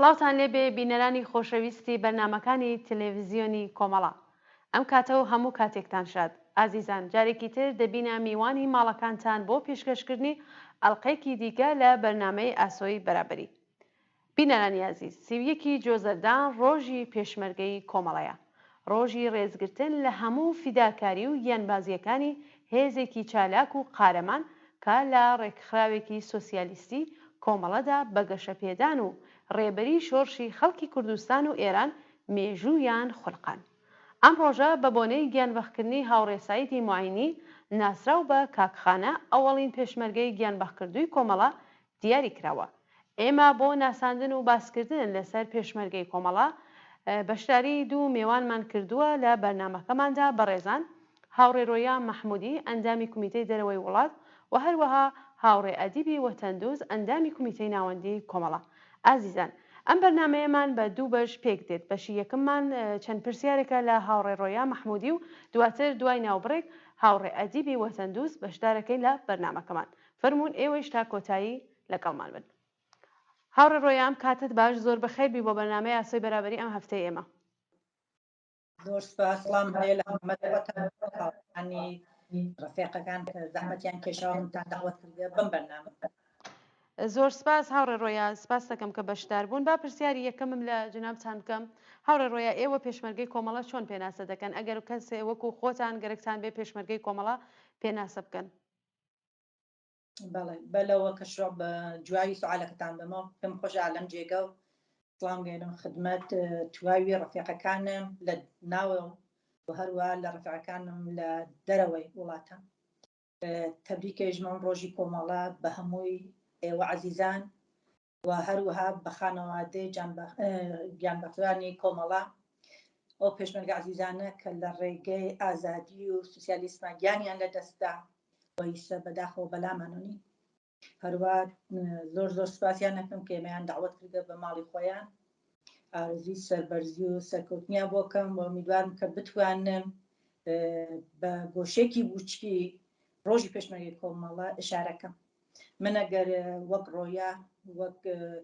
سڵاوتان لێبێ بینەرانی خۆشەویستی بەرنامەکانی تەلەڤزیۆنی کۆمەڵە. ئەم کاتە و هەموو کاتێکتان شاد. ئازیزان جارێکی تر دەبینە میوانی ماڵەکانتان بۆ پێشکەشکردنی ئەڵقەیەکی دیکە لە بەرنامەی ئاسۆی بەرابەری. بینەرانی ئازیز 31 ی جۆزەردان ڕۆژی پێشمەرگەی کۆمەڵەیە. ڕۆژی ڕێزگرتن لە هەموو فیداکاری و گیانبازییەکانی هێزێکی چالاک و قارەمان کە لە ڕێکخراوێکی سۆسیالیستی کۆمەڵەدا بە گەشەپێدان و ڕێبەری شۆڕشی خەڵکی کوردستان و ئێران مێژوویان خولقاند. ئەم ڕۆژە بە بۆنەی گیانبەخکردنی هاوڕێ سەعیدی موعینی ناسراو بە کاک خانە ئەوەڵین پێشمەرگەی گیانبەخکردووی کۆمەڵە دیاری کراوە. ئێمە بۆ ناساندن و باسکردن لەسەر پێشمەرگەی کۆمەڵە بەشداری دوو مێوانمان کردووە لە بەرنامەکەماندا بەڕێزان هاوڕێ رۆیا مەحمودی ئەندامی کومیتەی دەرەوەی وڵات و هەروەها هاوڕێ ئەدیبی وەتەندوز ئەندامی کومیتەی ناوەندی کۆمەڵە. ئازیزان ئەم بەرنامەیەمان بە دوو بەش پێک دێت بەشی یەکممان چەند پرسیارێکە لە هاوڕێ رۆیا مەحمودی و دواتر دوای ناوبڕێک هاوڕێ ئەدیبی وەتەندوز بەشدارەکەین لە بەرنامەکەمان فەرموون ئێوەیش تا کۆتایی لەگەڵمان بن. هاوڕێ ڕۆیا ئەم کاتەت باش زۆر بەخێر بی بۆ بەرنامەی ئاسۆی بەرابەری ئەم هەفتەی ئێمە. زۆر سپاس سڵام هەیە لە هاوڕێکانی ڕەفیقەکان کە زەحمەتیان کێشاوە منتان داوەت کردە بەم بەرنامە. زۆر سپاس هاوڕێ ڕۆیا سپاس دەکەم کە بەشدار بوون با پرسیاری یەکەمم لە جنابتان بکەم هاوڕێ ڕۆیا ئێوە پێشمەرگەی کۆمەڵە چۆن پێناسە دەکەن ئەگەر کەسێ وەکو خۆتان گەرەکتان بێ پێشمەرگەی کۆمەڵە پێناسە بکەن؟ بەڵێ بەلەوە کە شڕ بە جوابی سوالەکەتان بەمەوە پێم خۆشە لەم جێگە و سڵام گەێنم خدمەت تواوی ڕەفیقەکانم لە ناوە و هەروە لە ڕەفیقەکانم لە دەرەوەی وڵاتە تەبریکێژمەم ڕۆژی کۆمەڵە بە هەمووی ئێوە عەزیزان و هەروەها بە خانەوادەی گیانبەخترانی کۆمەڵە ئەو پێشمەرگە عەزیزانە کە لە ڕێگەی ئازادی و سوسیالیسما گیانیان لە دەستدا و ئیسە بەداخەوە بەلامانەوە نین. هەروە زۆر زۆر سپاسیان ئەکەم کە ئێمەیان داوەت کردە بە ماڵی خۆیان. ئارەزووی سەربەرزی و سەرکەوتنیان بۆ کەم و ئومیدوارم کە بتوانم بە گۆشێکی بوچکی ڕۆژی پێشمەرگەی کۆمەڵە ئشارەکەم. من ئەگەر وەک ڕۆیا وەک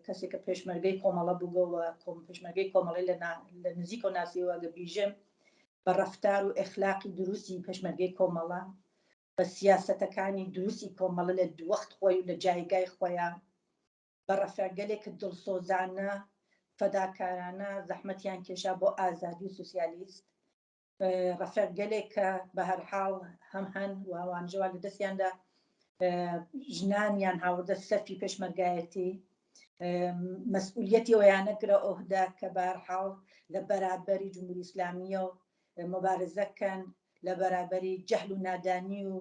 کەسێک کە پێشمەرگەی کۆمەڵە بووگەوە کۆم پێشمەرگەی کۆمەڵی لە لە نزیکەوە ناسیوە ئەگە بیژم بە ڕەفتار و ئەخلاقی دروستی پێشمەرگەی کۆمەڵە بە سیاسەتەکانی دروستی کۆمەڵە لە وەخت خۆی و لە جایگای خۆیان بە ڕەفەگەلێک کە دڵسۆزانە فەداکارانە زەحمەتیان کێشا بۆ ئازادی و سوسیالیست ڕەفیق گەلێک کە بە هەر حاڵ هەم هەن و ئەوانژەوە لە دەستیاندا ژنانیان هاوردە سەفی پێشمەرگایەتی مەسئولیەتی ئەویانە گرە ئۆهدا کە بە هەر حاڵ لە بەرابەری جمهوری ئیسلامیە و مبارزەکەن لە بەرابەری جەهل و نادانی و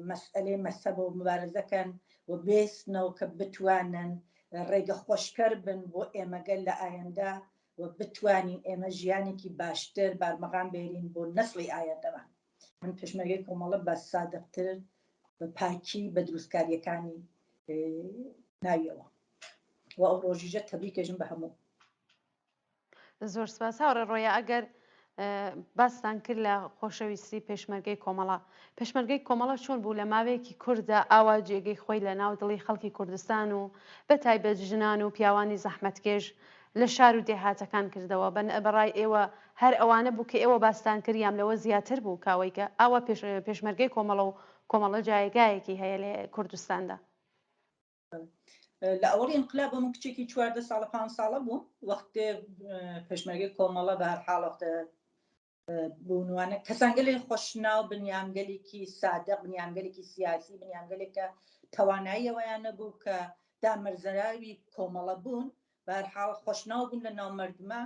مەسئلەی مەسەب و مبارزەکەن و بێسنەوە کە بتوانن ڕێگە خۆشکەر بن بۆ ئێمەگەل لە ئایندە و بتوانین ئێمە ژیانێکی باشتر بارمەغان بێرین بۆ نەسڵی ئایندەمان. من پێشمەرگەی کۆمەڵە بە سادقتر بە پاکی بە دروستکاریەکانی ناویەوە و ئەو ڕۆژیژە تەبریکێژم بە هەموو. زۆر سپاس هاوڕێ ڕۆیا ئەگەر باستان کرد لە خۆشەویستی پێشمەرگەی کۆمەڵە پێشمەرگەی کۆمەڵە چۆن بوو لە ماوەیەکی کورددا ئاوا جێگەی خۆی لە ناو دڵی خەڵکی کوردستان و بە تایبەت ژنان و پیاوانی زەحمەتکێش لە شار و دێهاتەکان کردەوە بە بەڕای ئێوە هەر ئەوانە بوو کە ئێوە باستان کرد یان لەوە زیاتر بوو کاوەی کە ئاوا پێش پێشمەرگەی کۆمەڵە و کۆمەڵە جایگایەکی هەیە لە کوردستاندا؟ لە ئەوەڵی ئینقلاب من کچێکی 14 ساڵە 5 ساڵە بووم وەختێ پێشمەرگەی کۆمەڵە بە هەر حاڵ وەختە بوونوانە کەسانگەلی خۆشناو بنیامگەلێکی سادە بنیامگەلێکی سیاسی بنیامگەلێک کە توانایی ئەوەیان نەبوو کە دامەرزراوی کۆمەڵە بوون بەرحاڵ خۆشناو بوون لە ناو مردمە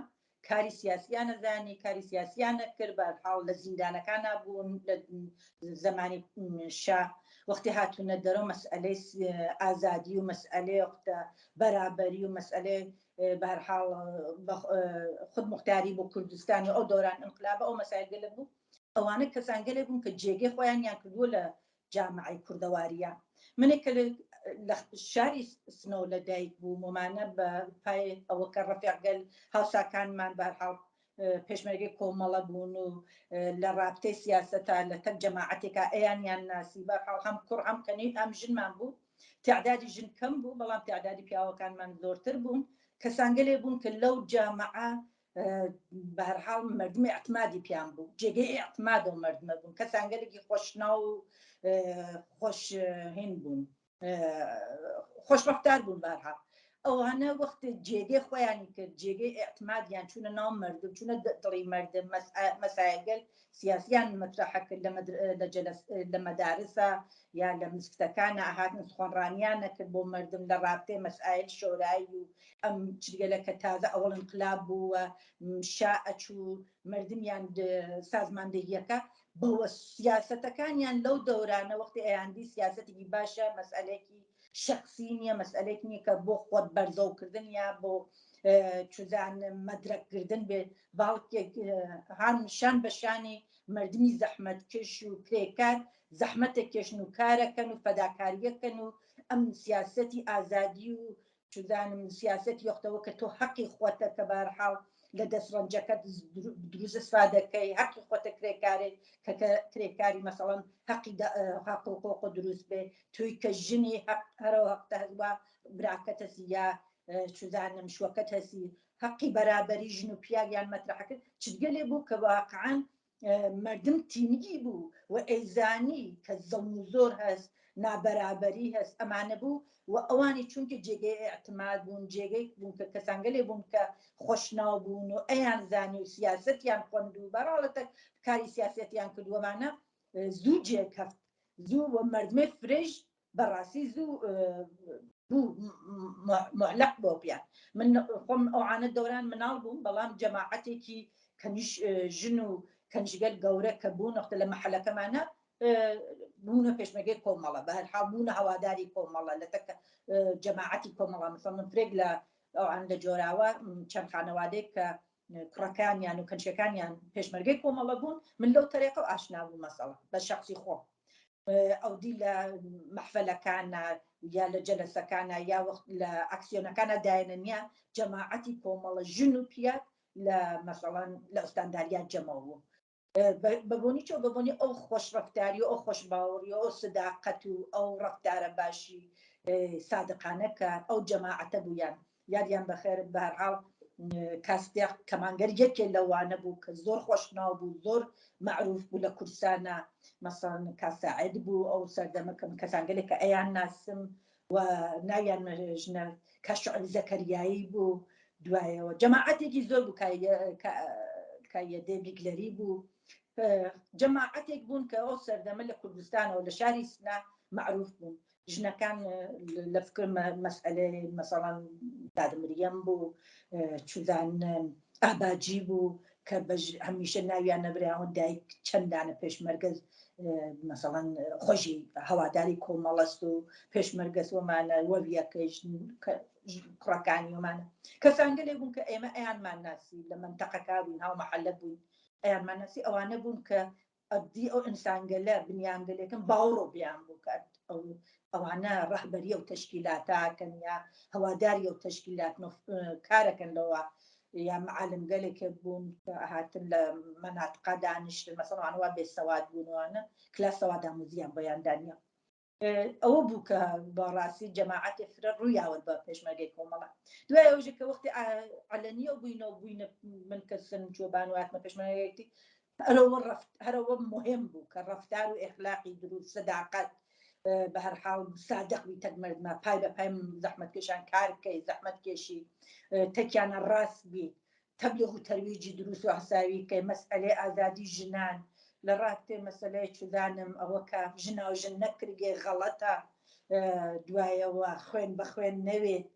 کاری سیاسیان نەزانی کاری سیاسیان نەکرد بەرحاڵ لە زیندانەکانە بوون لە زمانی شا وەختی هاتوونە دەرەوە مەسئلەی ئازادی و مەسئلەی وەختە بەرابەری و مەسئلەی بەهەرحاڵ خود مختاری بۆ کوردستان و ئەو دەوران ئینقلابە ئەو مەسایل گەلە بوو ئەوانە کەسان گەلێک بوون کە جێگەی خۆیانیان کردووە لە جامعەی کوردەواریە منێک کە لە. لە شاری سنۆ لە دایک بووم ومانە بە پای ئەوە کە ڕەفیقگەل هاوساکانمان بەرحاڵ پێشمەرگەی کۆمەڵە بوون و لە ڕابتەی سیاسەتا لە تەک جەماعەتێکا ئەیانیان ناسی بەرحاڵ هەم کوڕ هەم کەنی هەم ژنمان بوو تعدادی ژن کەم بوو بەڵام تعدادی پیاوەکانمان زۆرتر بوون کەسانگەلێ بوون کە لەو جامعە بەهەرحاڵ مردمی اعتمادی پیان بوو جێگەی اعتمادەوە مردمە بوون کەسانگەلێکی خۆشناو و خۆش هین بوون خۆش ڕەفتار بوون بەهەرحاڵ ئەوانە وەختی جێگەی خۆیانی کرد جێگەی اعتمادیان چوونە ناو مردم چوونە دڵی مردم مەسایگەل سیاسیان مەترەحە کرد لە جەلەس لە مەدارسا یا لە مزگفتەکانا ئەهاتن سخۆنڕانیان ئەکرد بۆ مەردم لە ڕابتەی مەسایل شۆرایی و ئەم چرگەلە کە تازە ئەوەڵ ئینقلاب بوو و شا ئەچوو مەردمیان سازماندەهیەکە بەوە سیاسەتەکانیان لەو دەورانە وەختی ئەیاندی سیاسەتێکی باشە مەسئەلەیەکی شەخسی نییە مەسئەلەیەک نییە کە بۆ خۆت بەرزەوکردن یا بۆ چزانم مەدرەککردن بێ باڵکێک هان شان بە شانی مردمی زەحمەتکش و کرێکار زەحمەتە کێشن و کارەکەن و فەداکاریەکەن و ئەم سیاسەتی ئازادی و چزانم سیاسەتی یۆختەوە کە تۆ حەقی خۆتە کە بارحاڵ لە دەست ڕەنجەکەت دروست استفادەکەی حەقی خۆتە کرێکارێ کە کە کرێکاری مەسەڵەن حەقی حەق و حقوق دروست بێ توی کە ژنی حەق هەرەوە حەقتە هەزوا براکەت هەسی یا چزانم شوەکەت هەسی حەقی بەرابەری ژن و پیاویان مەترەحە کرد چتگەلێ بوو کە واقعا مردم تینگی بوو و ئەیزانی کە زڵم و زۆر هەست نابەرابەری هەست ئەمانە بوو و ئەوانی چونکە جێگەی ئیعتماد بوون جێگەی بوون کە کەسانگەلێ بوون کە خۆشناو بوون و ئەیان زانی و سیاسەتیان خوەند و بەڕاڵەتە کاری سیاسەتیان کردووەمانە زوو جێکەفت زوو و مردمێ فرەش بەڕاستی زوو بوو معلق بۆ پیان من خۆم ئەوانە دەوران مناڵ بووم بەڵام جەماعەتێکی کەنیش ژن و کەنجگەل گەورە کە بوو نەختە لە مەحەلەکەمانە بوونە پێشمەگەی کۆمەڵە بە هەر حاڵ بوونە هەواداری کۆمەڵە لە تەک جەماعەتی کۆمەڵە مثلا من فرێک لە ئەوان لە جۆراوە چەند خانەوادێک کە کوڕەکانیان و کەنچەکانیان پێشمەرگەی کۆمەڵە بوون من لەو تەرێقە و ئاشنا بوو مەسەڵە بە شخصی خۆم ئەودی لە مەحفەلەکانە یا لە جەلەسەکانە یا وەخت لە ئەکسیۆنەکانە دایەنە نییە جەماعەتی کۆمەڵە ژن و پیا لە مەسەڵەن لە ئوستانداریا جەمەوە بوو بەبۆنی چۆ بەبۆنی ئەو خۆش ڕفتاری و ئەو خۆش باوەڕی و ئەو سداقەت و ئەو ڕفتارە باشی سادقانە کە ئەو جەماعەتە بوویان یادیان بەخێر بەهەرحاڵ کاستێق کەمانگەر یەکێ لەوانە بوو کە زۆر خۆشناو بوو زۆر معروف بوو لە کوردستانە مەسەڵەن کاساعد بوو ئەو سەردەمە کە من کەسانگەلێک کە ئەیان ناسم و ناویان ژنە کە شعب زەکەریایی بوو دوایەوە جەماعەتێکی زۆر بوو کایەدێ بیگلەری بوو جەماعەتێک بوون کە ئەو سەردەمە لە کوردستانەوە لە شاری سنە معروف بوون ژنەکان لە فکر مەسئلەی مەسەڵەن دادمریەم بوو چزان ئاباجی بوو کە هەمیشە ناویان نەبراوە دایک چەندانە پێشمەرگەز مەسەڵەن خۆشی هەواداری کۆمەڵەست و پێشمەرگەس وەمانە وەویەکەیش کوڕەکانی ومانە کەسانگەلێ بوون کە ئێمە ئەیانمان ناسی لە منتەقەکە بووین هاو مەحەلە بووین ئەیانمان ناسی ئەوانە بوون کە ئەدی ئەو ئینسانگەلە بنیانگەلێکم باوەڕۆ بیان بوو کە ئەو ئەوانە ڕەهبەری ئەو تەشکیلاتاکەن یا هەواداری ئەو تەشکیلات کارەکەن لەوە یا معالمگەلێک بوون کە هاتن لە مەناتقا دانیشتن مەسەڵەن ئەوانە وا بێسەواد بوون وانە کلاس سەواداموزیان بۆیان دانیە ئەوە بوو کە بەڕاستی جەماعەتی فرە ڕوویاوت بە پێشمەرگەی کۆمەڵە دوای ئەوژە کە وەختی عەلەنیەو بووینەوە بووینە من کە سنم چووە بان واتمە پێشمەرگەیەتی هەرەوە ڕفت هەرەوە مهم بوو کە ڕفتار و ئەخلاقی دروست سەداقەت بە هەر حاڵ سادق بی تەک مردمە پای بە پای زەحمەت کێشان کار بکەی زەحمەت کێشی تەکیانە ڕاست بیت تەبلیغ و تەرویجی دروست و حساوی کەی مەسئەلەی ئازادی ژنان لە ڕاستێ مەسەلەی چزانم ئەوە کە ژناو ژن نەکرگێ غەڵەتە دوایەوە خوێن بە خوێن نەوێت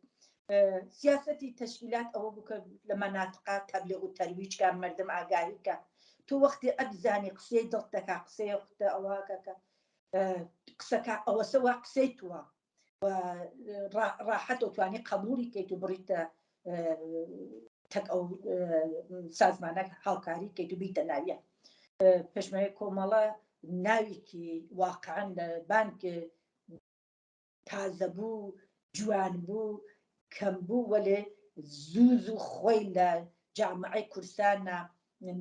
سیاسەتی تەشکیلات ئەوە بوو کە لە مەناتقا تەبلیغ و تەرویج کە مردم ئاگاهی کە تۆ وەختی ئەبزانی قسەی دڵ دەکا قسەی خوتە ئەوە کە قسەکە ئەوەسەوە قسەی تووە ڕاحەت و توانی قبولی کەیت و بڕیتە تەک ئەو سازمانە هاوکاری کەیت و بیتە ناویە پێشمەرگەی کۆمەڵە ناوێکی واقعا لە بانک. تازە بوو، جوان بوو، کەم بوو وەلێ زوو زوو خوەی لە جامعەی کوردسانا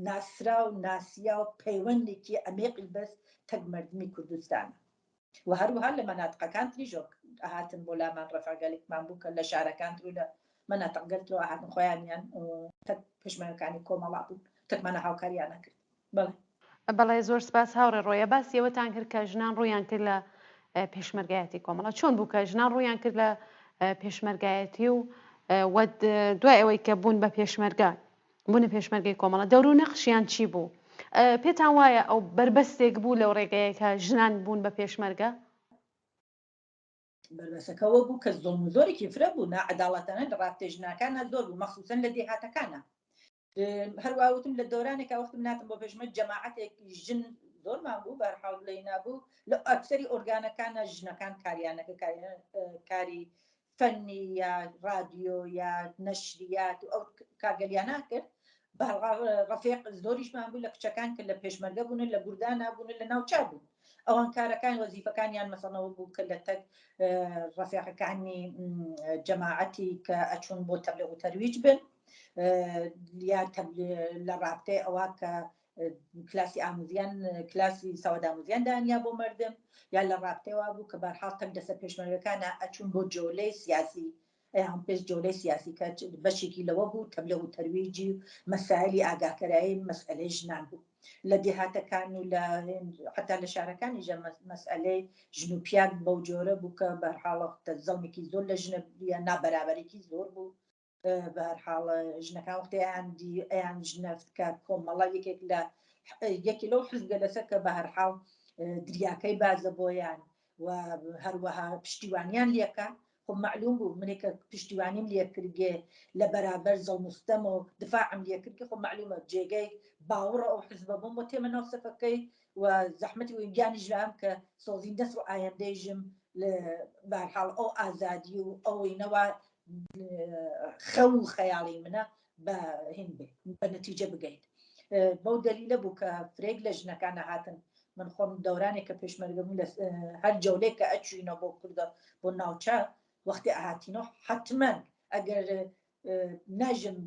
ناسرا و ناسیا و پەیوەندێکی عەمیقی بەس تەک مەردمی کوردستانا و هەروەها لە مەناتقەکان تریشەوە ئەهاتن بۆ لامان ڕەفیقگەلێکمان بوو کە لە شارەکان تر و لە مەناتقگەل ترەوە ئەهاتن خۆیانیان تەک پێشمەرگەکانی کۆمەڵا بوون تەکمانە هاوکاریان ئەکرد. بەڵێ. بەڵێ زۆر سپاس هاوڕێ ڕۆیە باسی ئەوەتان کرد کە ژنان ڕوویان کرد لە پێشمەرگایەتی کۆمەڵە چۆن بوو کە ژنان ڕوویان کرد لە پێشمەرگایەتی و دوای ئەوەی کە بوون بە پێشمەرگە بوونە پێشمەرگەی کۆمەڵە دەور و نەخشیان چی بوو پێتان وایە ئەو بەربەستێک بوو لەو ڕێگەیە کە ژنان بوون بە پێشمەرگە؟ بەربەسەکە ئەوە بوو کە زوڵم و زۆرێکی فرە بوو ناعەداڵەتانە لە ڕابتەی ژناکانا زۆر بوو مەخسوسەن لە دێهاتەکانا هەروا وتم لە دەورانێکا وەختم ناتم بۆ پێشمە جەماعەتێک ژن زۆرمان بوو بەرحاڵ لەی نابوو لە ئەکسەری ئۆرگانەکانە ژنەکان کاریانەکە کاری فەنی یا رادیۆ یا نەشریات و ئەو کارگەلیانە کرد ڕەفیق زۆریشمان بوو لە کچەکان کە لە پێشمەرگە بوون لە گوردانا بوون لە ناوچە بوون ئەوان کارەکان وەزیفەکانیان مەسەڵەوە بوو کە لە تەک ڕەفیقەکانی جەماعەتی کە ئەچوون بۆ تەبلیغ و تەرویج بن یا لە ڕابتەی ئەوە کە کلاسی ئاموزیان کلاسی سەواداموزیان دانیا بۆ مردم یا لە ڕابتەوە بوو کە بەرحاڵ تەک دەسە پێشمەرگەکانە ئەچوون بۆ جۆلەی سیاسی ئەیان پێش جۆلەی سیاسی کە بەشێکی لەوە بوو تەبلغ و تەرویجی و مەسایلی ئاگاکەرایی مەسئلەی ژنان بوو لە دێهاتەکان و لە حتا لە شارەکانی ژە مەسئلەی ژن و پیاگ بەو جۆرە بوو کە بەرحاڵە زەڵمێکی زۆر لە ژنە نابەرابەرێکی زۆر بوو بەهەرحاڵ ژنەکان وەختی ئەیان دی ئەیان ژنەفت کە کۆمەڵە یەکێک لە یەکی لەو حزبگە لەسەر کە بەهەرحاڵ دریاکەی بازە بۆیان و هەروەها پشتیوانیان لەکە خۆ معلوم بوو منێک کە پشتیوانیم لێ کردگێ لە بەرابەر زەڵم و ستەم و دفاعم لێ کردگێ خۆ معلومە جێگەی باوەڕە ئەو حزبە بووم بۆ تێمە ناو سەفەکەی و زەحمەتی و گیانی ژرام کە سۆزی نەسر و ئایندەیژم لە بەهەرحاڵ ئەو ئازادی و ئەوەی نەوە خەو و خەیاڵی منە بە هین بێ بە نەتیجە بگەیت بەو دەلیلە بوو کە فرێک لە ژنەکان هاتن من خۆم دەورانێک کە پێشمەرگە بووم لە هەر جەولێک کە ئەچوینەوە بۆ کوردە بۆ ناوچە وەختی ئاهاتینەوە حتمما ئەگەر ناژم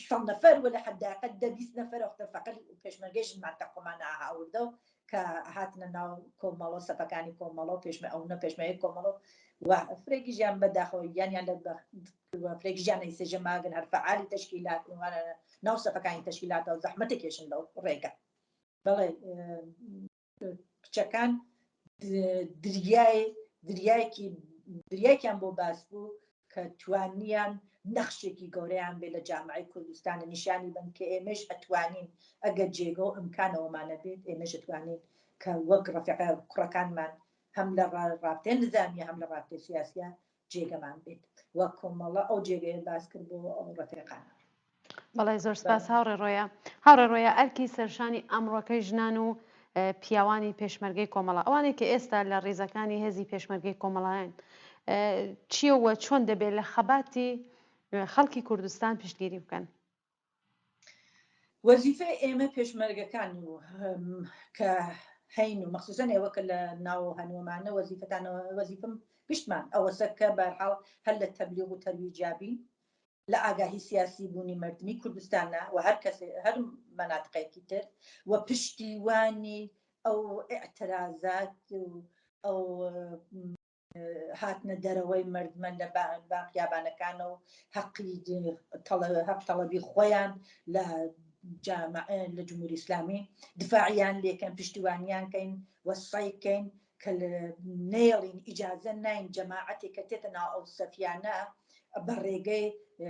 سەد نەفەر وە لە حەداقەت دە 20 نەفەر وەختە فەقەت پێشمەرگەی ژنمان تەقۆمان ئاهاوردەو کە هاتنە ناو کۆمەڵە سەفەکانی کۆمەڵە و پێشمە ئەو نە پێشمەرگەی کۆمەڵە و فرێکیشیان بەداخەوە گیانیان لە فرێکیشیان ئیسێژە ماگن هەر فەعالی تەشکیلات و ناو سەفەکانی تەشکیلاتەوە زەحمەتە کێشن لەو ڕێگە بەڵێ کچەکان دریای دریایەکی دریایکیان بۆ باس بوو کە توانیان نەخشێکی گەورەیان بێ لە جامعی کوردستان نیشانی بن کە ئێمەش ئەتوانین ئەگەر جێگە و ئەمکانەوەمانە بێت ئێمەش ئەتوانین کە وەک ڕەفیقە کوڕەکانمان هەم لە ڕابتێ نزامیە هەم لە ڕابتێ سیاسیە جێگەمان بێت و کۆمەڵە ئەو جێگەیە باس کرد بۆ ئەو ڕەفیقانە. بەڵێ زۆر سپاس هاوڕێ ڕۆیا. هاوڕێ ڕۆیا ئەرکی سەرشانی ئەمڕۆکەی ژنان و پیاوانی پێشمەرگەی کۆمەڵە ئەوانەی کە ئێستا لە ڕیزەکانی هێزی پێشمەرگەی کۆمەڵایان چییە و چۆن دەبێت لە خەباتی خەڵکی کوردستان پشتگیری بکەن؟ وەزیفەی ئێمە پێشمەرگەکان و کە هەین و مەخصوصەن ئێوە کە لە ناو هەنوەمانە وەزیفەتان وەزیفم گشتمان ئەوەسە کە بەرحاڵ هەر لە تەبلیغ و تەرویجا بین لە ئاگاهی سیاسی بوونی مەردمی کوردستانە و هەر کەسێ هەر مەناتقێکی تر و پشتیوانی ئەو ئیعترازات و ئەو هاتنە دەرەوەی مردمە لە باقیابانەکانە و حەقی حەق تەڵەبی خۆیان لە لە جمهوری ئیسلامی دفاعیان لێکەن پشتیوانیان کەین و سەیکەین کە نەیەڵین ئیجازە ناین جەماعەتێک کە تێتە ناو ئەو سەفیانە بە ڕێگەی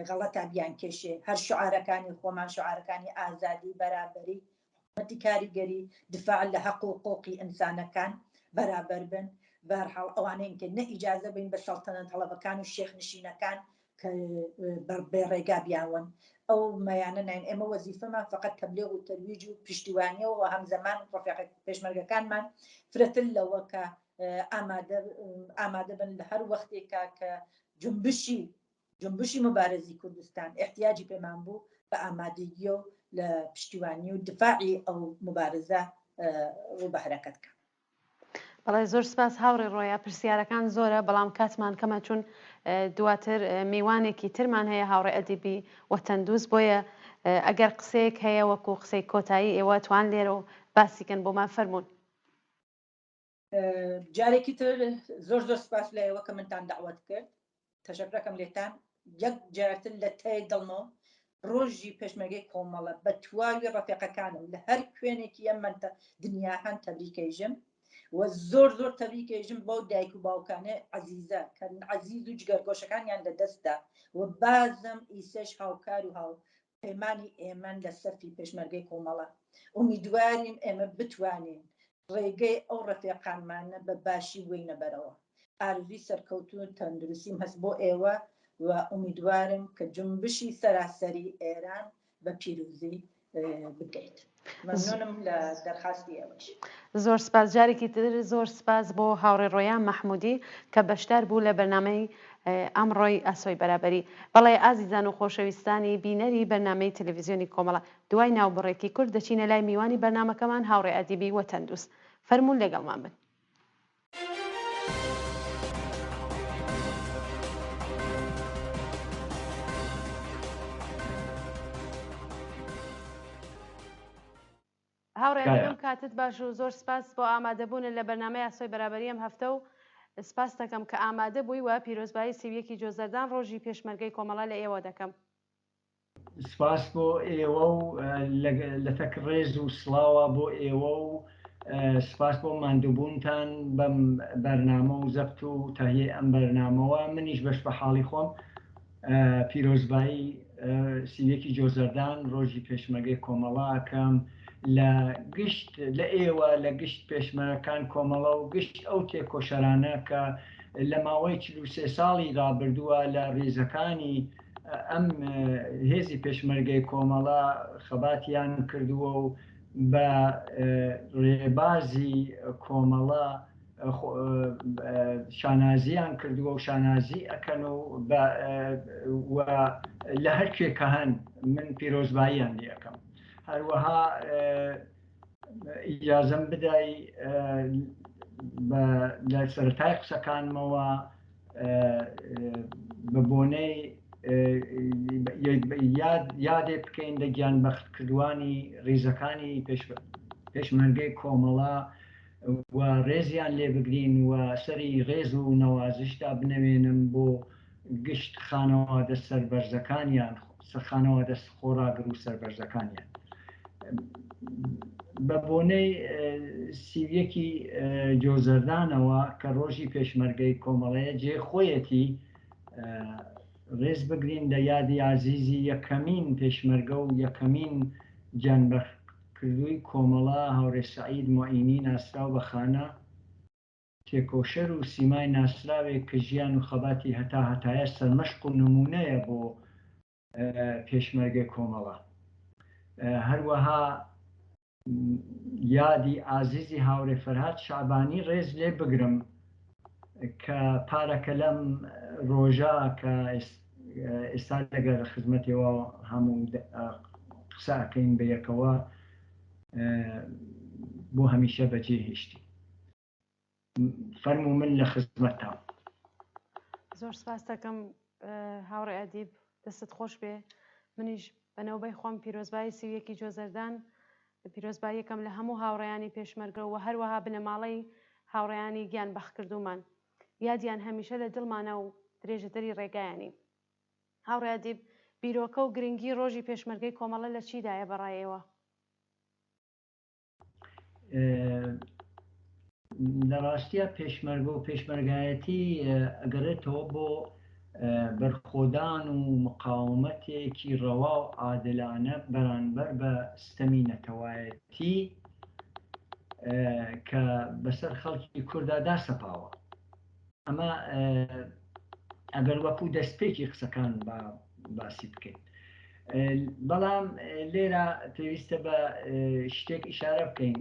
غەڵەتا بیان کێشێ هەر شعارەکانی خۆمان شعارەکانی ئازادی بەرابەری حکومەتی کاریگەری دفاع لە هەق و حقوقی ئینسانەکان بەرابەر بن بەهەرحاڵ ئەوانەین کە نە ئیجازە بین بە سەڵتەنەت هەڵەبەکان و شێخ نشینەکان کە بێ ڕێگا بیانوەن ئەو مەیانە ناین ئێمە وەزیفەمان فقط تەبلیغ و تەرویج و پشتیوانیە و هەمزەمان ڕەفیقە پێشمەرگەکانمان فرەتر لەوە کە ئامادە ئامادە بن لە هەر وەختێکا کە جنبشی جنبشی مبارزی کوردستان احتیاجی پێمان بوو بە ئامادەگیە و لە پشتیوانی و دفاعی ئەو مبارزە ڕوو بە حرەکەت کە. بەڵێ زۆر سپاس هاوڕێ ڕۆیا، پرسیارەکان زۆرە بەڵام کاتمان کەمە چون دواتر میوانێکی ترمان هەیە هاوڕێ ئەدیبی وەتەندوست بۆیە ئەگەر قسەیەک هەیە وەکو قسەی کۆتایی ئێوە توان لێرە و باسی کەن بۆمان فەرموون. جارێکی تر زۆر زۆر سپاس لە ئێوە کە منتان دەعوەت کرد تەشەکرەکەم لێتان یەک جارتر لە تای دڵمەوە ڕۆژی پێشمەرگەی کۆمەڵە بە تواوی ڕەفیقەکانم لە هەر کوێنێکی ئەم مەنتە دنیا هەن تەبریکەیژم و زۆر زۆر تەبریکەیژم بەو دایک و باوکانە عەزیزە کە عەزیز و جگەرگۆشەکانیان لە دەستدا و بازم ئیسەش هاوکار و هاو پەیمانی ئێمەن لە سەفی پێشمەرگەی کۆمەڵە ئومیدوارین ئێمە بتوانین ڕێگەی ئەو ڕەفیقانمانە بە باشی بوەینە بەرەوە. ئارەزووی سەرکەوتن و تەندروستیم هەس بۆ ئێوە و ئومیدوارم کە جونبشی سەراسەری ئێران بە پیروزی بگەیت. مەمنونم لە دەرخاستی ئێوەش. زۆر سپاس جارێکی تر زۆر سپاس بۆ هاوڕێ ڕۆیا مەحمودی کە بەشدار بوو لە بەرنامەی ئەمڕۆی ئاسۆی بەرابەری. بەڵێ ئازیزان و خۆشەویستانی بینەری بەرنامەی تەلەڤیزیۆنی کۆمەڵە دوای ناوبڕێکی کورت دەچینە لای میوانی بەرنامەکەمان هاوڕێ ئەدیبی وەتەندوست. فەرموون لەگەڵمان بن. هاوڕێ ئەم کاتت باش و زۆر سپاس بۆ ئامادەبوونت لە بەرنامەی ئاسۆی بەرابەری ئەم هەفتە و سپاس دەکەم کە ئامادە بووی و پیرۆزبایی 31 جۆزەردان ڕۆژی پێشمەرگەی کۆمەڵە لە ئێوە دەکەم. سپاس بۆ ئێوە و لەتەک ڕێز و سڵاوە بۆ ئێوە و سپاس بۆ ماندووبوونتان بەم بەرنامە و زەبت و تەهیەی ئەم بەرنامەوە منیش بەش بە حاڵی خۆم پیرۆزبایی 31 جۆزەردان ڕۆژی پێشمەرگەی کۆمەڵە ئەکەم لە گشت لە ئێوە لە گشت پێشمەرەکان کۆمەڵە و گشت ئەو تێکۆشەرانە کە لە ماوەی 43 ساڵی ڕابردووە لە ڕیزەکانی ئەم هێزی پێشمەرگەی کۆمەڵە خەباتیان کردووە و بە ڕێبازی کۆمەڵە شانازیان کردووە و شانازی ئەکەن و لە هەر کوێ کە هەن من پیرۆزباییان لێ ئەکەم هەروەها ئیجازەم بدای لە سەرەتای قسەکانمەوە بە بۆنەی یادێ بکەین لە گیان بەختکردوانی ڕیزەکانی پێشمەرگەی کۆمەڵە و ڕێزیان لێ بگرین و سەری ڕێز و نەوازشدا بنەوێنم بۆ گشت خانەوادە سەربەرزەکانیان، خانەوادە خۆڕاگر و سەربەرزەکانیان. بە بۆنەی 31 ی جۆزەردانەوە کە ڕۆژی پێشمەرگەی کۆمەڵەیە جێ خۆیەتی ڕێز بگرین لە یادی ئازیزی یەکەمین پێشمەرگە و یەکەمین گیانبەختکردووی کۆمەڵە هاوڕێ سەعید موعینی ناسراو بە خانە تێکۆشەر و سیمای ناسراوێک کە ژیان و خەباتی هەتا هەتایە سەرمەشق و نموونەیە بۆ پێشمەرگەی کۆمەڵە. هەروەها یادی ئازیزی هاورێ فەرهاد شەعبانی ڕێز لێ بگرم کە پارەکە لەم ڕۆژە کە ئێستا لەگەر خزمەتێوە هەموو قسە ئەکەین بە یەکەوە بۆ هەمیشە بەجێ هێشتی. فەرموو من لە خزمەتتام. زۆر سپاست دەکەم هاوڕێ ئەدیب دەستت خۆش بێ منیش بە نەوبەی خۆم پیرۆزبایی 31 جۆزەردان پیرۆزباییەکەم لە هەموو هاوڕێیانی پێشمەرگە و هەروەها بنەماڵەی هاوڕێیانی گیان بەخکردوومان یادیان هەمیشە لە دڵمانە و درێژەدەری ڕێگایانی. هاوڕێ ئەدیب بیرۆکە و گرنگی ڕۆژی پێشمەرگەی کۆمەڵە لە چیدایە بەڕای ئێوە؟ لە ڕاستیا پێشمەرگە و پێشمەرگایەتی ئەگەڕێتەوە بۆ بەرخۆدان و مقاومەتێکی ڕەوا و عادلانە بەرانبەر بە ستەمی نەتەوایەتی کە بەسەر خەڵکی کوردا داسەپاوە. ئەمە ئەگەر وەکو دەستپێکی قسەکان با باسی بکەین. بەڵام لێرە پێویستە بە شتێک ئیشارە بکەین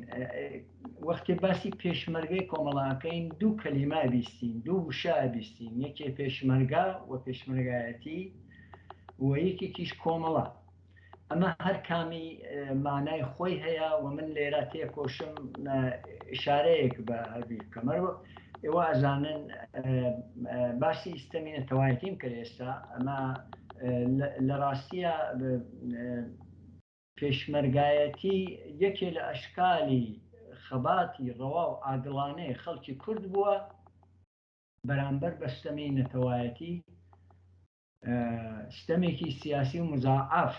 وەختێ باسی پێشمەرگەی کۆمەڵاکەین دوو کەلیما بیستین دوو وشە بیستین یەکێ پێشمەرگە و پێشمەرگایەتی و یەکێکیش کۆمەڵە. ئەمە هەر کامی مانای خۆی هەیە و من لێرە تێکۆشم ئشارەیەک بە هەردووی بکەم. هەروەک ئێوە ئەزانن باسی ستەمی نەتەوایەتیم کرد ئێستا ئەمە لە ڕاستیە پێشمەرگایەتی یەکێ لە ئەشکالی خەباتی ڕەوا و عادڵانەی خەڵکی کورد بووە بەرامبەر بە ستەمی نەتەوایەتی ستەمێکی سیاسی و مزاعەف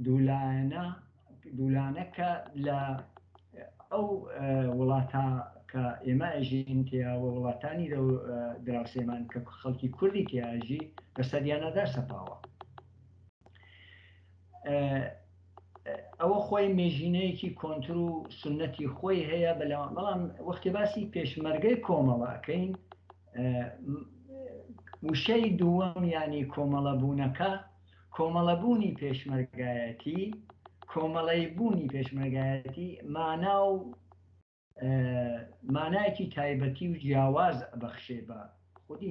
دوولایەنە دوولانە کە لە ئەو وڵاتە کە ئێمە ئەژین تیا و وڵاتانی دراوسێمان کە خەڵکی کوردی تیاژی بەسەریانەدا سەپاوە. ئەوە خۆی مێژینەیەکی کۆنتر و سنەتی خۆی هەیە بەڵام وەختی باسی پێشمەرگەی کۆمەڵە ئەکەین وشەی دووەم یانی کۆمەڵەبوونەکە، کۆمەڵەبوونی پێشمەرگایەتی، کۆمەڵەی بوونی پێشمەرگایەتی مانا و مانایەکی تایبەتی و جیاواز ئەبەخشێ بە خودی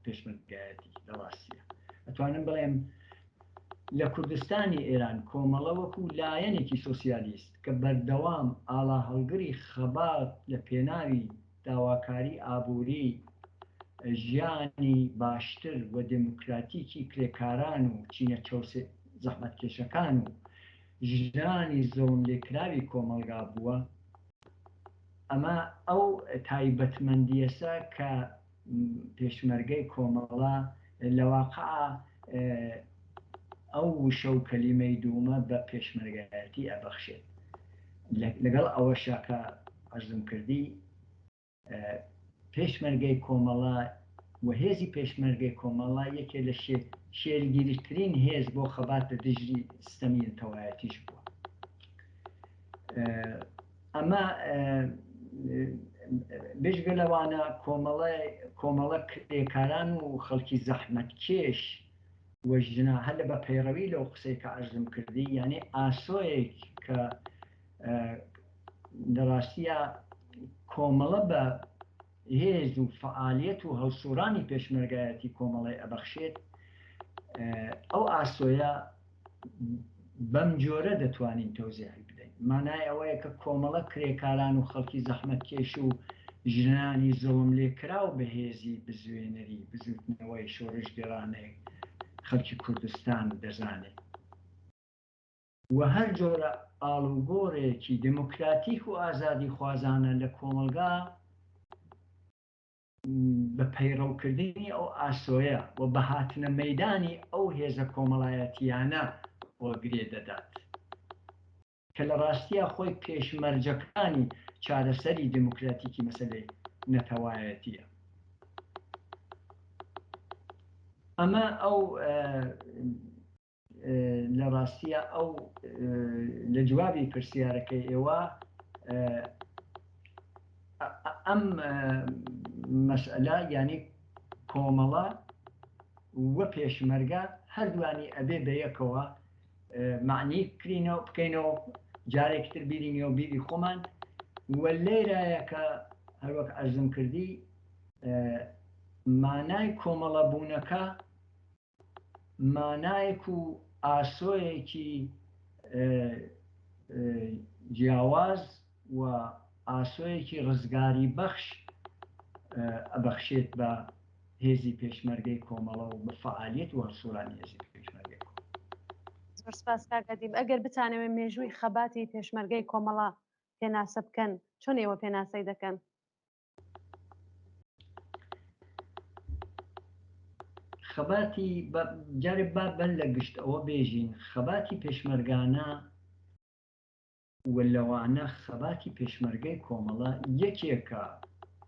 پێشمەرگایەتی. لە ڕاستیە ئەتوانم بڵێم لە کوردستانی ئێران کۆمەڵە وەکو لایەنێکی سۆسیالیست کە بەردەوام ئاڵاهەڵگری خەبات لە پێناوی داواکاری ئابووری، ژیانی باشتر و دێموکراتیکی کرێکاران و چینە چەوسێ زەحمەتکێشەکان و ژنانی زوڵملێکراوی کۆمەڵگا بووە، ئەمە ئەو تایبەتمەندییەسە کە پێشمەرگەی کۆمەڵە لە واقعا ئەو وشە و کەلیمەی دوومە بە پێشمەرگایەتی ئەبەخشێت. لەگەڵ ئەوەشا کە عەرزم کردی پێشمەرگەی کۆمەڵە و هێزی پێشمەرگەی کۆمەڵە یەکێ لە شێلگیرترین هێز بۆ خەبات لە دژی ستەمی نەتەوایەتیش بووە. ئەمە بێجگە لەوانە کۆمەڵە کرێکاران و خەڵکی زەحمەتکێش و ژنا هەر لە بە پەیڕەوی لەو قسەی کە عەرزم کردی یانی ئاسۆیەک کە لە ڕاستیە کۆمەڵە بە هێز و فەعالیەت و هەڵسوڕانی پێشمەرگایەتی کۆمەڵی ئەبەخشێت ئەو ئاسۆیە بەم جۆرە دەتوانین تەوزیحی بدەین. مانای ئەوەیە کە کۆمەڵە کرێکاران و خەڵکی زەحمەتکێش و ژنانی زوڵملێکراو بە هێزی بزوێنەری بزووتنەوەی شۆڕشگێڕانەی خەڵکی کوردستان دەزانێت و هەر جۆرە ئاڵوگۆڕێکی دێموکراتیک و ئازادیخوازانە لە کۆمەڵگا بە پەیڕەوکردنی ئەو ئاسۆیە و بە هاتنە مەیدانی ئەو هێزە کۆمەڵایەتییانە وە گرێ دەدات کە لە ڕاستیا خۆی پێشمەرجەکانی چارەسەری دێموکراتیکی مەسەلەی نەتەوایەتییە. ئەمە ئەو لە ڕاستیا ئەو لە جوابی پرسیارەکەی ئێوە ئەم مەسئلە یانی کۆمەڵە و پێشمەرگە هەردووانی ئەبێ بە یەکەوە معنی بکرینەوە بکەینەوە جارێکتر بیرینەوە بیری خۆمان و لێرایە کە هەروەک عەرزم کردی مانای کۆمەڵە بوونەکە مانایەک و ئاسۆیەکی جیاواز و ئاسۆیەکی ڕزگاری بەخش ئەبەخشێت بە هێزی پێشمەرگەی کۆمەڵە و بە فەعالیەت و هەڵسوڕانی هێزی پێشمەرگەی کۆمەڵە. زۆر سپاس کاک ئەدیب. ئەگەر بتانەوێ مێژووی خەباتی پێشمەرگەی کۆمەڵە پێناسە بکەن، چۆن ئێوە پێناسەی دەکەن؟ خەباتی جارێ با بەر لە گشت ئەوە بێژین خەباتی پێشمەرگانە و لەوانە خەباتی پێشمەرگەی کۆمەڵە یەکێکە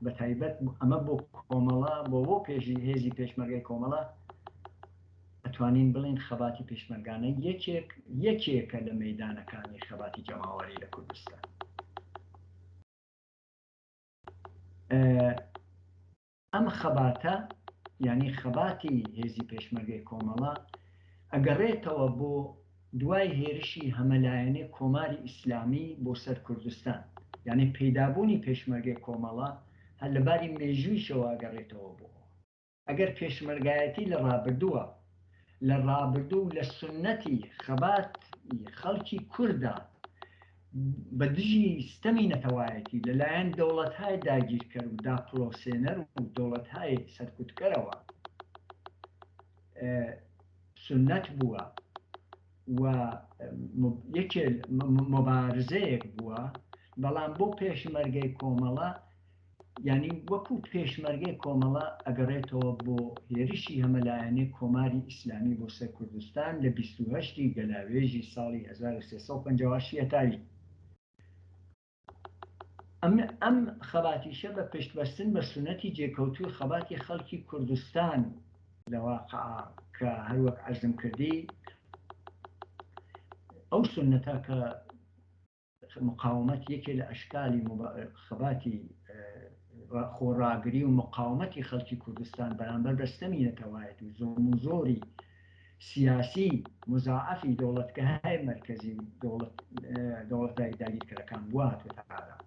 بە تایبەت ئەمە بۆ کۆمەڵە بۆ بۆ پێشی هێزی پێشمەرگەی کۆمەڵە ئەتوانین بڵێن خەباتی پێشمەرگانە یەکێک یەکێکە لە مەدانەکانی خەباتی جەماوەری لە کوردستان. ئەم خەباتە یانی خەباتی هێزی پێشمەرگەی کۆمەڵە ئەگەڕێتەوە بۆ دوای هێرشی هەمەلایەنەی کۆماری ئیسلامی بۆ سەر کوردستان یانی پەیدابوونی پێشمەرگەی کۆمەڵە هەر لە باری مێژوویشەوە ئەگەڕێتەوە بۆ ئەوە. ئەگەر پێشمەرگایەتی لە ڕابردووە. لە ڕابردوو و لە سوننەتی خەباتی خەڵکی کوردا بە دژی ستەمی نەتەوایەتی لە لایەن دەوڵەتهای داگیرکەر و داپڵۆسێنەر و دەوڵەتهای سەرکوتکەرەوە سوننەت بووە و یەکێ مبارزەیەک بووە، بەڵام بۆ پێشمەرگەی کۆمەڵە یانی وەکو پێشمەرگەی کۆمەڵە ئەگەڕێتەوە بۆ هێرشی هەمەلایەنەی کۆماری ئیسلامی بۆ سەر کوردستان لە 28 ی گەلاوێژی ساڵی 1358 هەتاوی. ئەم ئەم خەباتیشە بە پشتبەستن بە سوننەتی جێکەوتووی خەباتی خەڵکی کوردستان لە واقعا کە هەروەک عەرزم کردی ئەو سوننەتە کە مقاومەت یەکێ لە ئەشکالی خەباتی خۆڕاگری و مقاومەتی خەڵکی کوردستان بەرامبەر بە ستەمی نەتەوایەتی و زوڵم و زۆری سیاسی مزاعەفی دەوڵەتگەهای مەرکەزی و دەوڵەتای داگیرکەرەکان بووە هاتووەتە ئارا.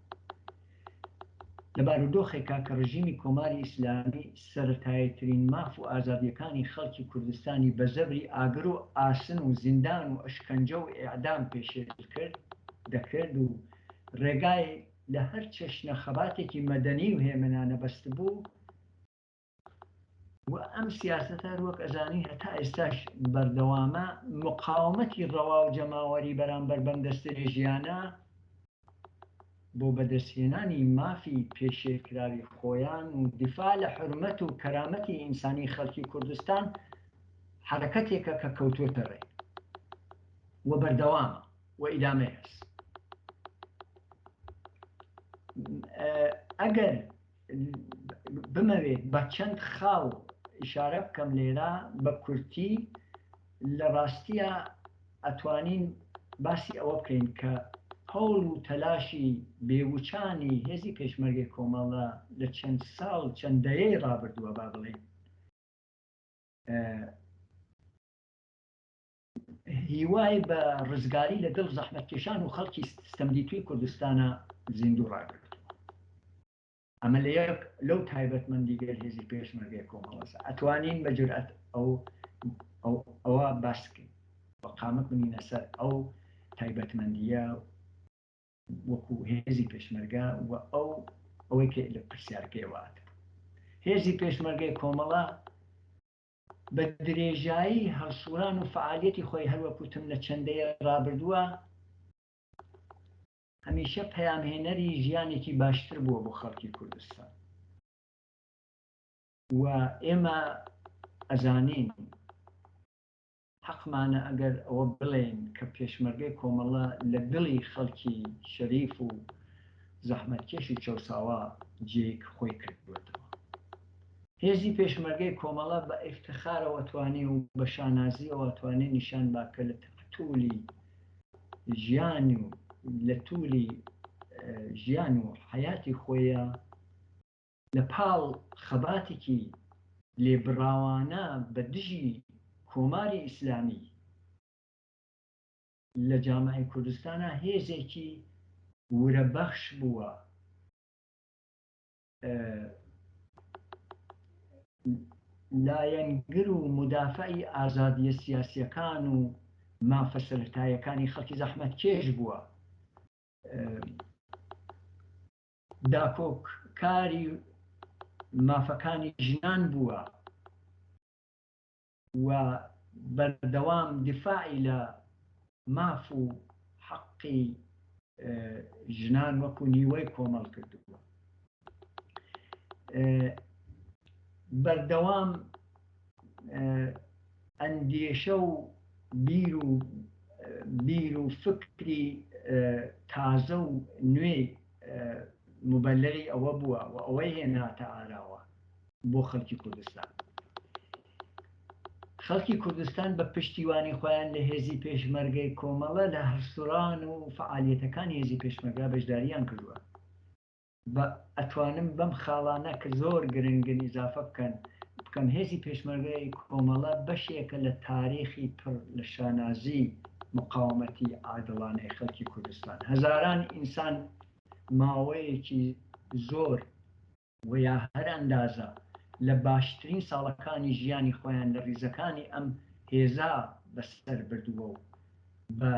لە بارودۆخێکا کە ڕژیمی کۆماری ئیسلامی سەرەتاییترین ماف و ئازادییەکانی خەڵکی کوردستانی بە زەبری ئاگر و ئاسن و زیندان و ئەشکەنجە و ئێعدام پێشێل کرد دەکرد و ڕێگای لە هەر چەشنە خەباتێکی مەدەنی و هێمنانە بەستبوو و ئەم سیاسەتە هەروەک ئەزانین هەتا ئێستاش بەردەوامە، مقاومەتی ڕەوا و جەماوەری بەرامبەر بەم دەستدرێژیانە بۆ بەدەستهێنانی مافی پێشێلکراوی خۆیان و دیفاع لە حورمەت و کەرامەتی ئینسانی خەڵکی کوردستان حەرەکەتێکە کە کەوتووەتە ڕێ و بەردەوامە و ئیدامەی هەس. ئەگەر بمەوێت بە چەند خاڵ ئیشارە بکەم لێرە بە کورتی لە ڕاستیە ئەتوانین باسی ئەوە بکەین کە هەوڵ و تەلاشی بێوچانی هێزی پێشمەرگەی کۆمەڵە لە چەند ساڵ چەند دەیەی ڕابردووە با بڵێین هیوای بە ڕزگاری لە دڵ زەحمەتکێشان و خەڵکی ستەمدیتووی کوردستانە زیندوو ڕاگرتووە. ئەمە لە یەک لەو تایبەتمەندی گەل هێزی پێشمەرگەی کۆمەڵەسە ئەتوانین بە جورئەت ئەو ئەوە باس بکەین و قامک بنینە سەر ئەو تایبەتمەندیە وەکو هێزی پێشمەرگە و ئەو ئەوەی کە لە پرسیارەکەیەوە هاتبوو هێزی پێشمەرگەی کۆمەڵە بە درێژایی هەڵسوڕان و فەعالیەتی خۆی هەروەک وتم لە چەند دەیە ڕابردووە هەمیشە پەیامهێنەری ژیانێکی باشتر بووە بۆ خەڵکی کوردستان و ئێمە ئەزانین حەقمانە ئەگەر ئەوە بڵێین کە پێشمەرگەی کۆمەڵە لە دڵی خەڵکی شەریف و زەحمەتکێش و چەوساوە جێی خۆی کردووەتەوە. هێزی پێشمەرگەی کۆمەڵە بە ئیفتخارەوە توانی و بە شانازییەوە توانی نیشان با کە لە توولی ژیان و لە توولی ژیان و حەیاتی خۆیە لە پاڵ خەباتێکی لێبڕاوانە بە دژی کۆماری ئیسلامی لە جامعەی کوردستانا هێزێکی ورەبەخش بووە. لایەنگر و مودافعی ئازادییە سیاسییەکان و مافە سەرەتاییەکانی خەڵکی زەحمەتکێش بووە. داکۆککاری مافەکانی ژنان بووە و بەردەوام دیفاعی لە ماف و حەقی ژنان وەکو نیوەی کۆمەڵ کردووە. بەردەوام ئەندێشە و بیر و بیر و فکری تازە و نوێی موبەلغی ئەوە بووە و ئەوەی هێناتە ئاراوە بۆ خەڵکی کوردستان. خەڵکی کوردستان بە پشتیوانی خۆیان لە هێزی پێشمەرگەی کۆمەڵە لە هەڵسوڕان و فەعالیەتەکانی هێزی پێشمەرگە بەشداریان کردووە. بە ئەتوانم بەم خاڵانە کە زۆر گرنگن ئیزافە بکەن بکەم هێزی پێشمەرگەی کۆمەڵە بەشێکە لە تاریخی پڕ لە شانازی مقاومەتی عادڵانەی خەڵکی کوردستان هەزاران ئینسان ماوەیەکی زۆر و یا هەر ئەندازە لە باشترین ساڵەکانی ژیانی خۆیان لە ڕیزەکانی ئەم. هێزا بەسەر بردووە و بە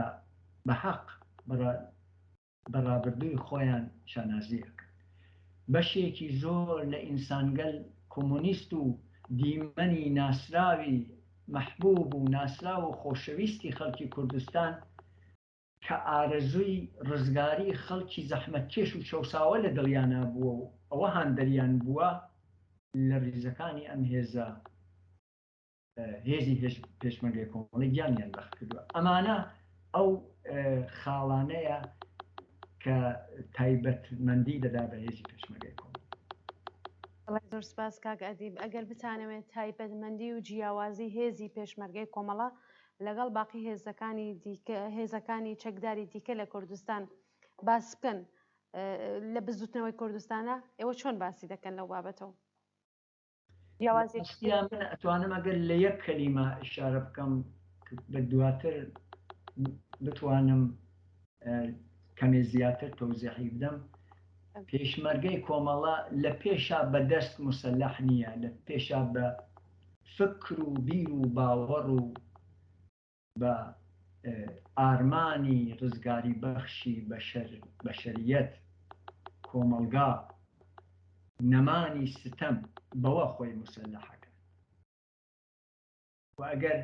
بە حەق بە ڕابردووی خۆیان شانازی ئەکەن. بەشێکی زۆر لە ئینسانگەل کۆمۆنیست و دیمەنی ناسراوی مەحبوب و ناسراو و خۆشەویستی خەڵکی کوردستان کە ئارەزووی ڕزگاری خەڵکی زەحمەتکێش و چەوساوە لە دڵیانا بووە و ئەوە هاندەریان بووە لە ڕیزەکانی ئەم هێزە هێزی پێشمەرگەی کۆمەڵی گیانیان بەخت کردووە. ئەمانە ئەو خاڵانەیە کە تایبەتمەندی دەدا بە هێزی پێشمەرگەی کۆمەڵ. بەڵێ زۆر سپاس کاک ئەدیب. ئەگەر بتانەوێت تایبەتمەندی و جیاوازی هێزی پێشمەرگەی کۆمەڵە لەگەڵ باقی هێزەکانی دیکە هێزەکانی چەکداری دیکە لە کوردستان باس بکەن لە بزوتنەوەی کوردستانە ئێوە چۆن باسی دەکەن لەو بابەتەوە؟ جیاوازیەکی من ئەتوانم ئەگەر لە یەک کەلیمە ئشارە بکەم بە دواتر بتوانم کەمێ زیاتر تەوزیحی بدەم پێشمەرگەی کۆمەڵە لە پێشا بە دەست مسلح نییە لە پێشا بە فکر و بیر و باوەڕ و بە ئارمانی ڕزگاری بەخشی بەشەر بەشەریەت کۆمەڵگا نەمانی ستەم بەوە خۆی موسەلەحەکات و ئەگەر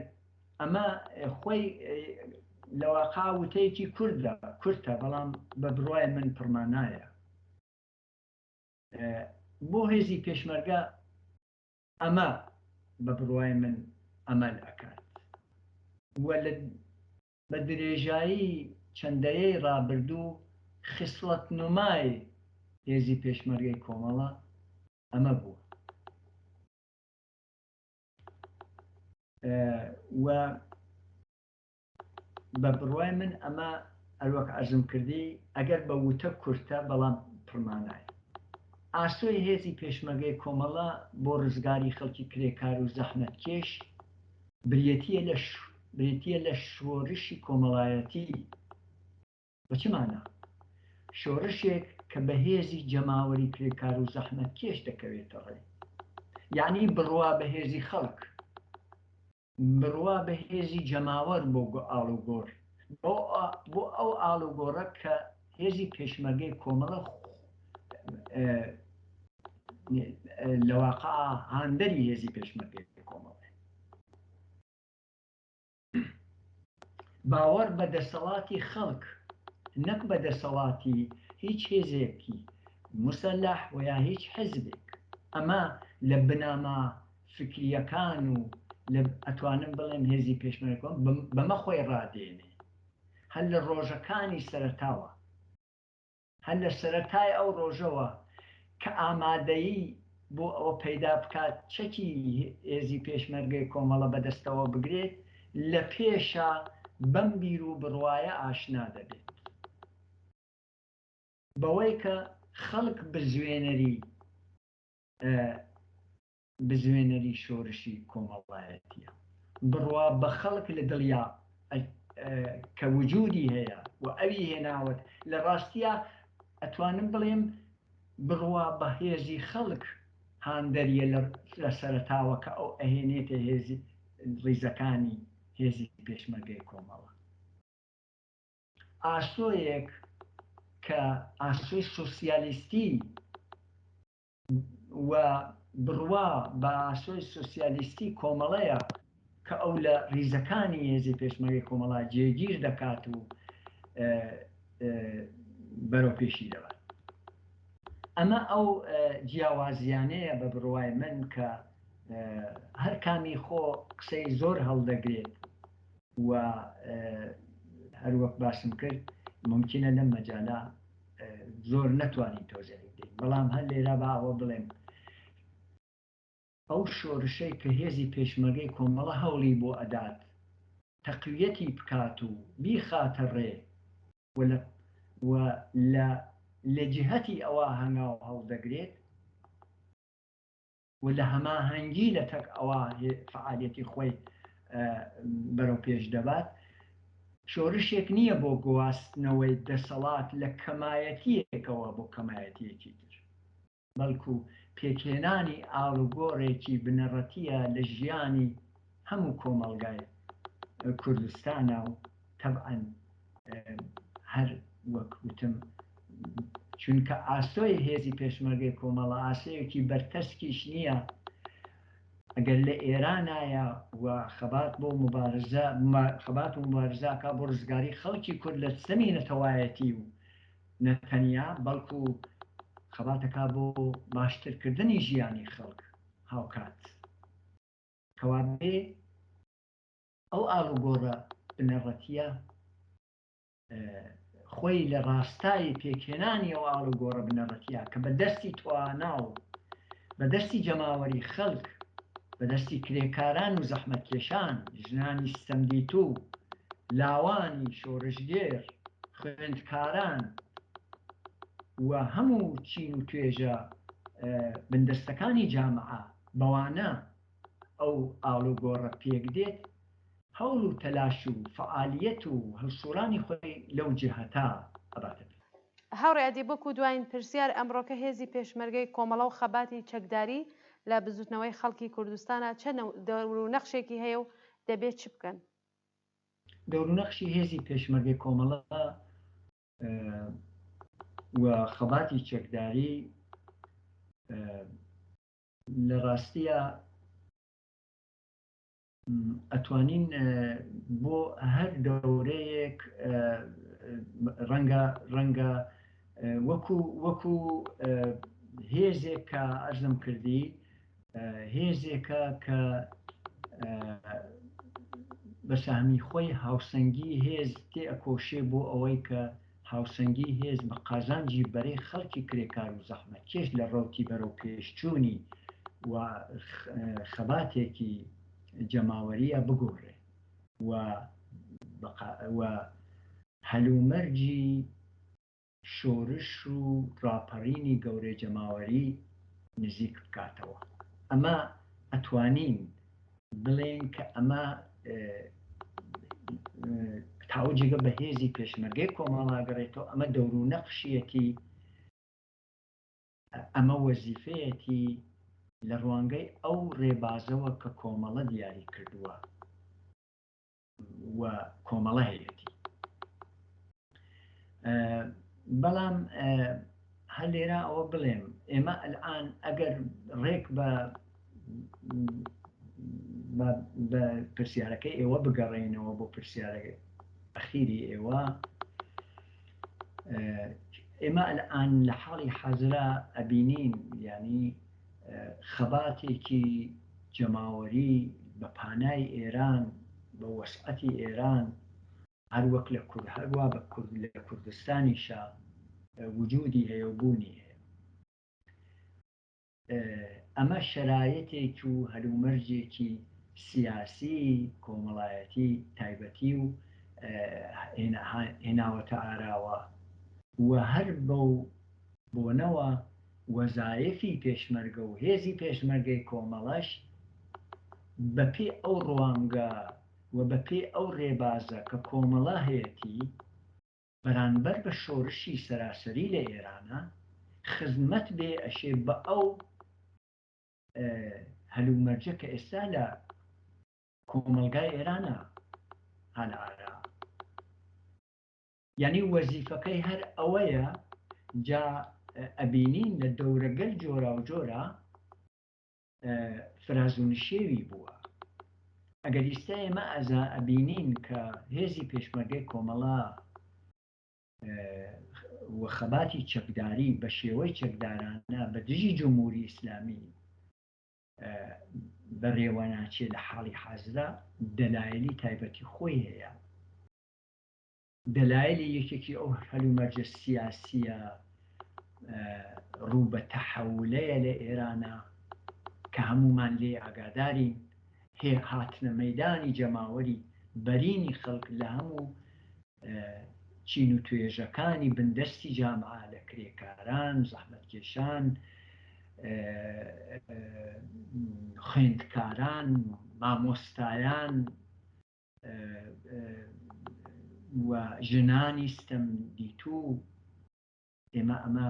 ئەمە خۆی لە واقع وتەیەکی کوردە کورتە بەڵام بە بڕوای من پڕمانایە بۆ هێزی پێشمەرگە ئەمە بە بڕوای من ئەمەل ئەکات و لە بە درێژایی چەند دەیەی ڕابردوو خیسڵەت نومای هێزی پێشمەرگەی کۆمەڵە ئەمە بووە و بە بڕوای من ئەمە هەروەک عەرزم کردی ئەگەر بە وتە کورتە بەڵام پڕمانایە. ئاسۆی هێزی پێشمەرگەی کۆمەڵە بۆ ڕزگاری خەڵکی کرێکار و زەحمەتکێش بریتییە لە بریتییە لە شۆرشی کۆمەڵایەتی. بە چ مانا؟ شۆرشێک کە بە هێزی جەماوەری کرێکار و زەحمەتکێش دەکەوێتە ڕێ. یەعنی بڕوا بە هێزی خەڵک. بڕوا بە هێزی جەماوەر بۆ ئاڵوگۆر بۆ ئەو ئاڵوگۆڕە کە هێزی پێشمەرگەی کۆمەڵە لە واقع هاندەری هێزی پێشمەرگەی کۆمەڵێ باوەڕ بە دەسەڵاتی خەڵک نەک بە دەسەڵاتی هیچ هێزێکی موسەلەح و یا هیچ حزبێک ئەمە لە بناما فکریەکان و لە ئەتوانم بڵێم هێزی پێشمەرگە بەمە خۆی ڕادێنێ هەر لە ڕۆژەکانی سەرەتاوە هەر لە سەرەتای ئەو ڕۆژەوە کە ئامادەیی بۆ ئەوە پەیدا بکات چەکی هێزی پێشمەرگەی کۆمەڵە بەدەستەوە بگرێت، لە پێشا بەم بیر و بڕوایە ئاشنا دەبێت. بەوەی کە خەڵک بزوێنەری بزوێنەری شۆرشی کۆمەڵایەتیە. بڕوا بە خەڵک لە دڵیا کە وجودی هەیە و ئەوی هێناوەت لە ڕاستیا ئەتوانم بڵێم بڕوا بە هێزی خەڵک هاندەریە لە سەرەتاوە کە ئەو ئەهێنێتە هێزی ڕیزەکانی هێزی پێشمەرگەی کۆمەڵە. ئاسۆیەک کە ئاسۆی سۆسیالیستی و بڕوا بە ئاسۆی سۆسیالیستی کۆمەڵەیە کە ئەو لە ریزەکانی هێزی پێشمەرگەی کۆمەڵا جێگیر دەکات و بەرەو پێشی دەبات. ئەمە ئەو جیاوازیانەیە بە بڕوای من کە هەر کامی خۆ قسەی زۆر هەڵدەگرێت و هەروەک باسم کرد ممکنە لەم مەجالە زۆر نەتوانین تۆزێک بدەین بەڵام هەر لێرە با ئەوە بڵێم ئەو شۆرشەی کە هێزی پێشمەرگەی کۆمەڵە هەوڵی بۆ ئەدات تەقویەتی بکات و بیخاتە ڕێ و لە و لە لە جهەتی ئەوە هەنگاو هەڵدەگرێت و لە هەماهەنگی لە تەک ئەوە فەعالیەتی خۆی بەرەو پێش دەبات، شۆرشێک نییە بۆ گواستنەوەی دەسەڵات لە کەمایەتییەکەوە بۆ کەمایەتییەکی تر، بەڵکو پێکهێنانی ئاڵوگۆڕێکی بنەڕەتییە لە ژیانی هەموو کۆمەڵگای. کوردستانە و تەبعەن هەر وەک وتم چونکە ئاسۆی هێزی پێشمەرگەی کۆمەڵە ئاسۆیەکی بەرتەسکیش نییە ئەگەر لە ئێرانایە و خەبات بۆ مبارزە خەبات و مبارزاکە بۆ ڕزگاری خەڵکی کورد لە ستەمی نەتەوایەتی و نەتەنیا بەڵکو خەباتەکە بۆ باشترکردنی ژیانی خەڵک هاوکات کەوابێ ئەو ئاڵوگۆڕە بنەڕەتییە خۆی لە ڕاستای پێکهێنانی ئەو ئاڵوگۆڕە بنەڕەتییە کە بە دەستی توانا و بە دەستی جەماوەری خەڵک، بە دەستی کرێکاران و زەحمەتکێشان، ژنانی ستەمدیتوو، لاوانی شۆڕشگێڕ، خوێندکاران و هەموو چین و توێژە بندەستەکانی جامعە بەوانە ئەو ئاڵوگۆڕە پێکدێت، هەوڵ و تەلاش و فەعالیەت و هەڵسوڕانی خۆی لەو جیهەتە ئەباتە پێش. هاوڕێ ئەدیب وەکو دواین پرسیار ئەمڕۆکە هێزی پێشمەرگەی کۆمەڵە و خەباتی چەکداری لە بزوتنەوەی خەڵکی کوردستانا چە دەور و نەخشێکی هەیە و دەبێ چ بکەن؟ دەور و نەخشی هێزی پێشمەرگەی کۆمەڵە و خەباتی چەکداری لە ڕاستیا ئەتوانین بۆ هەر دەورەیەک ڕەنگە ڕەنگە وەکو وەکو هێزێک کە ئەرزم کردی هێزێکە کە بە سەهمی خۆی هاوسەنگی هێز تێ ئەکۆشێ بۆ ئەوەی کە هاوسەنگی هێز بە قازانجی بەرەی خەڵکی کرێکار و زەحمەتکێش لە ڕەوتی بەرەوپێشچوونی و خەباتێکی جەماوەرییە بگۆڕێ و و هەلومەرجی شۆرش و ڕاپەڕینی گەورەی جەماوەری نزیک بکاتەوە. ئەمە ئەتوانین بڵێین کە ئەمە تاو جێگە بە هێزی پێشمەرگەی کۆمەڵاگەڕێتەوە ئەمە دەور و نەقشیەتی ئەمە وەزیفەیەتی لە ڕوانگەی ئەو ڕێبازەوە کە کۆمەڵە دیاری کردووە و کۆمەڵە هەیەتی بەڵام هەر لێرە ئەوە بڵێم ئێمە ئەلان ئەگەر ڕێک بە بە پرسیارەکەی ئێوە بگەڕێنەوە بۆ پرسیارەکە ئەخیری ئێوە ئێمە ئەلان لە حاڵی حەزرا ئەبینین ینی خەباتێکی جەماوەری بە پانای ئێران بە وەسعەتی ئێران هەر وەک لە کورد هەروا بە کورد لە کوردستانیشا وجودی هەیە و بوونی هەیە. ئەمە شەرایتێک و هەلومەرجێکی سیاسی کۆمەڵایەتی تایبەتی و هێناوەتە ئاراوە و هەر بەو بۆنەوە وەزایفی پێشمەرگە و هێزی پێشمەرگەی کۆمەڵەش بەپێی ئەو ڕوانگە و بە پێی ئەو رێبازە کە کۆمەڵە هەیەتی بەرانبەر بە شۆرشی سەراسەری لە ئێرانا خزمەت بێ ئەشێ بە ئەو هەلومەرجە کە ئێستا لە کۆمەڵگای ئێرانا ها لە ئارا. یانی وەزیفەکەی هەر ئەوەیە جا ئەبینین لە دەورەگەل جۆراوجۆرا فراز و نشێوی بووە. ئەگەر ئیستا ئێمە ئەزا ئەبینین کە هێزی پێشمەرگەی کۆمەڵە و خەباتی چەکداری بە شێوەی چەکدارانە بە دژی جمهوری ئیسلامی بەڕێوەناچێ لە حاڵی حازرا دەلایلی تایبەتی خۆی هەیە. دەلایلی یەکێکی ئەو هەلومەرجە سیاسییە ڕوو بە تەحەولەیە لە ئێرانە کە هەموومان لێی ئاگادارین، هێ هاتنە مەیدانی جەماوەری بەرینی خەڵک لە هەموو چین و توێژەکانی بندەستی جامعە لە کرێکاران، زەحمەتکێشان، خوێندکاران، مامۆستایان، و ژنانی ستەم دیتوو ئێمە ئەمە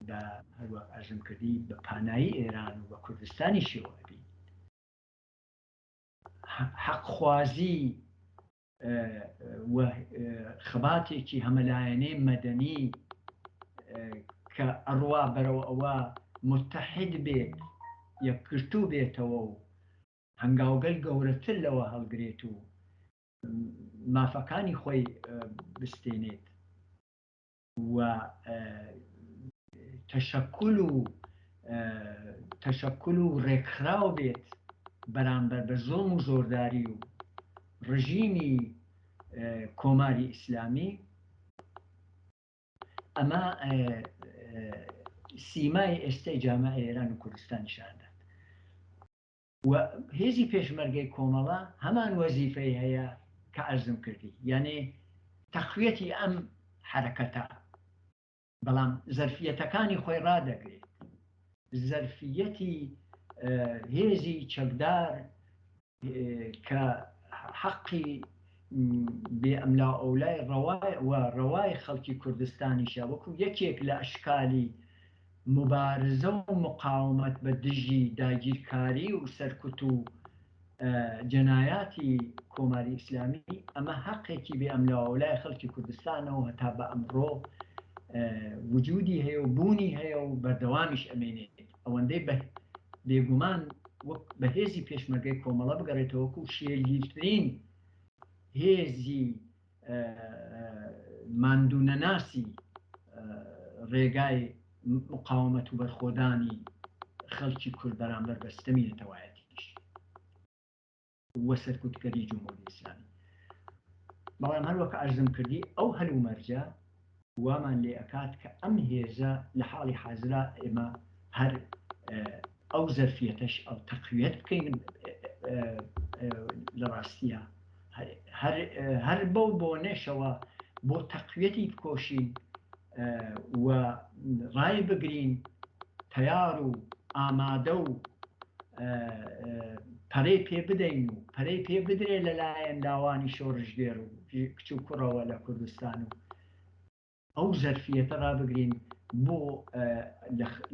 بە هەروەک ئەرزم کردی بە پانایی ئێران و بە کوردستانی شێوە ئەبین. حەقخوازی و خەباتێکی هەمەلایەنەی مەدەنی کە ئەڕوا بەرەو ئەوە متحد بێت، یەکگرتوو بێتەوە و هەنگاوگەل گەورەتر لەوە هەڵگرێت و مافەکانی خۆی بستێنێت و تەشەکول و تەشەکول و ڕێکخراو بێت بەرامبەر بە زوڵم و زۆرداری و ڕژیمی کۆماری ئیسلامی ئەمە سیمای ئێستای جامعەی ئێران و کوردستان نیشاندات و هێزی پێشمەرگەی کۆمەڵە هەمان وەزیفەی هەیە کە عەرزم کردی یانێ تەقویەتی ئەم حەرەکەتە بەڵام زەرفیەتەکانی خۆی ڕادەگرێت زەرفیەتی هێزی چەکدار کە حەقی بێ ئەملاوئەولای ڕەوای و ڕەوای خەڵکی کوردستانیشە وەکو یەکێک لە ئەشکالی موبارزە و مقاومەت بە دژی داگیرکاری و سەرکوت و جەنایاتی کۆماری ئیسلامی ئەمە هەقێکی بێ ئەملاوئەولای خەڵکی کوردستانە و هەتا بە ئەمڕۆ وجودی هەیە و بوونی هەیە و بەردەوامیش ئەمێنێت. ئەوەندەی بە بێگومان وەک بە هێزی پێشمەرگەی کۆمەڵە بگەڕێتەوە وەکو شێلگیرترین هێزی ماندوونەناسی ڕێگای مقاومەت و بەرخۆدانی خەڵکی کورد بەرامبەر بە ستەمی نەتەوایەتیش. و سەرکوتگەری جمهوری ئیسلامی. بەڵام هەر وەک عەرزم کردی ئەو هەلومەرجە وامان لێ ئەکات کە ئەم هێزە لە حاڵی حازرا ئێمە هەر ئەو زەرفیەتەش ئەو تەقویەت بکەین لە ڕاستیە هەر بەو بۆنەشەوە بۆ تەقویەتی بکۆشین و ڕای بگرین تەیار و ئامادە و پەرەی پێ بدەین و پەرەی پێ بدرێ لەلایەن لاوانی شۆڕشگێڕ و کچ و کوڕەوە لە کوردستان و ئەو زەرفیەتە ڕابگرین بۆ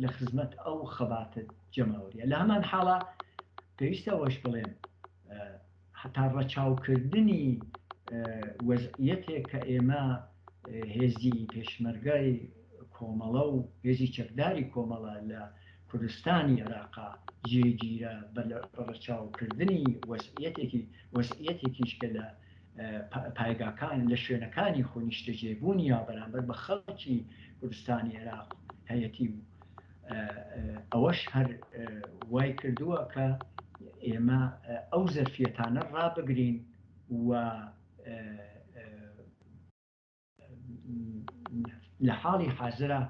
لە خزمەت ئەو خەباتە جەماوەریە لە هەمان حاڵا پێویستە ئەوەش بڵێم هەتا ڕەچاوکردنی وەزعیەتێک کە ئێمە هێزی پێشمەرگای کۆمەڵە و هێزی چەکداری کۆمەڵە لە کوردستانی عێراقا جێگیرە بە ڕەچاوکردنی وەزعیەتێکی وەزعیەتێکیش کە لە پایگاکان لە شوێنەکانی خۆ نیشتەجێبوونی یا بەرامبەر بە خەڵکی کوردستانی عێراق هەیەتی و ئەوەش هەر وای کردووە کە ئێمە ئەو زەرفیەتانە ڕابگرین و لە حاڵی حازرا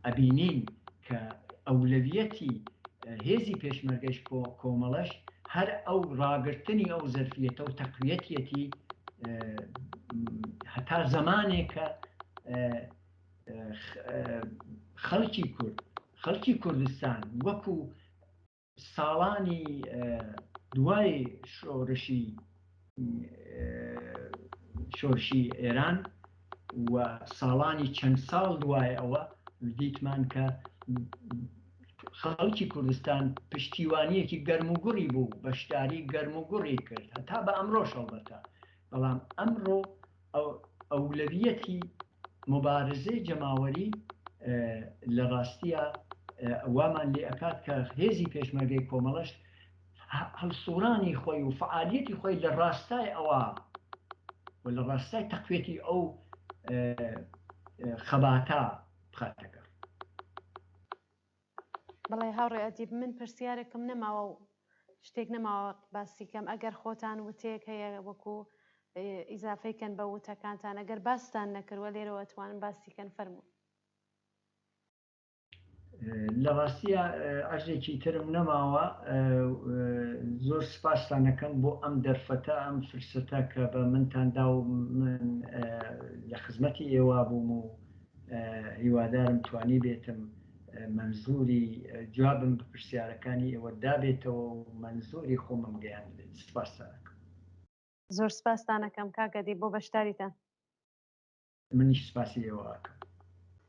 ئەبینین کە ئەولەویەتی هێزی پێشمەرگەش کۆمەڵەش هەر ئەو ڕاگرتنی ئەو زەرفیەتە و تەقویەتیەتی هەتا زەمانێک کە خەڵکی کورد خەڵکی کوردستان وەکو ساڵانی دوای شۆرشی شۆرشی ئێران و ساڵانی چەند ساڵ دوای ئەوە دیتمان کە خەڵکی کوردستان پشتیوانیەکی گەرم و گوڕی بوو بەشداری گەرم و گوڕی کرد هەتا بە ئەمڕۆش هەڵبەتە بەڵام ئەمڕۆ ئەولەویەتی موبارزەی جەماوەری لە ڕاستیا وامان لێ ئەکات کە هێزی پێشمەرگەی کۆمەڵەش هەڵسوڕانی خۆی و فەعالیەتی خۆی لە ڕاستای ئەوە و لە ڕاستای تەقویەتی ئەو خەباتە بخاتە گەڕ. بەڵێ هاوڕێ ئەدیب من پرسیارێکم نەماوە و شتێک نەماوە باسی کەم ئەگەر خۆتان وتەیەک هەیە وەکو ئیزافەی کەن بە وتەکانتان ئەگەر باستان نەکردوە لێرەوە ئەتوانن باسی کەن فەرموون. لە ڕاستیا عەرزێکی ترم نەماوە زۆر سپاستان ئەکەم بۆ ئەم دەرفەتە ئەم فرسەتە کە بە منتان دا و من لە خزمەتی ئێوە بووم و هیوادارم توانیبێتم مەنزوری جوابم بە پرسیارەکانی ئێوە دابێتەوە و مەنزوری خۆمم گەیاندبێت. سپاستان ئەکەم. زۆر سپاستان ئەکەم کاک ئەدیب بۆ بەشداریتان. منیش سپاسی ئێوە ئەکەم.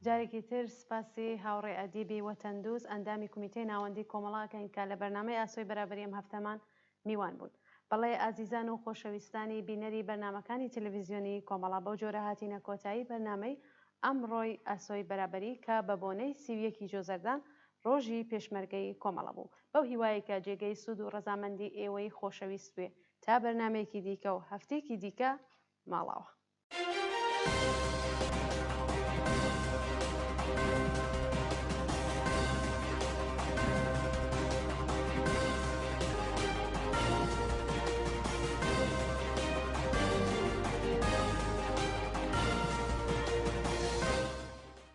جارێکی تر سپاسی هاوڕێ ئەدیبی وەتەندوست ئەندامی کومیتەی ناوەندی کۆمەڵە ئەکەین کە لە بەرنامەی ئاسۆی بەرابەری ئەم هەفتەمان میوان بوون. بەڵێ ئازیزان و خۆشەویستانی بینەری بەرنامەکانی تەلەڤیزیۆنی کۆمەڵە بەو جۆرە هاتینە کۆتایی بەرنامەی ئەمڕۆی ئاسۆی بەرابەری کە بە بۆنەی 31 ی جۆزەردان ڕۆژی پێشمەرگەی کۆمەڵە بوو بەو هیوایەی کە جێگەی سوود و ڕەزامەندی ئێوەی خۆشەویست بوێ تا بەرنامەیەکی دیکە و هەفتەیەکی دیکە ماڵاوا.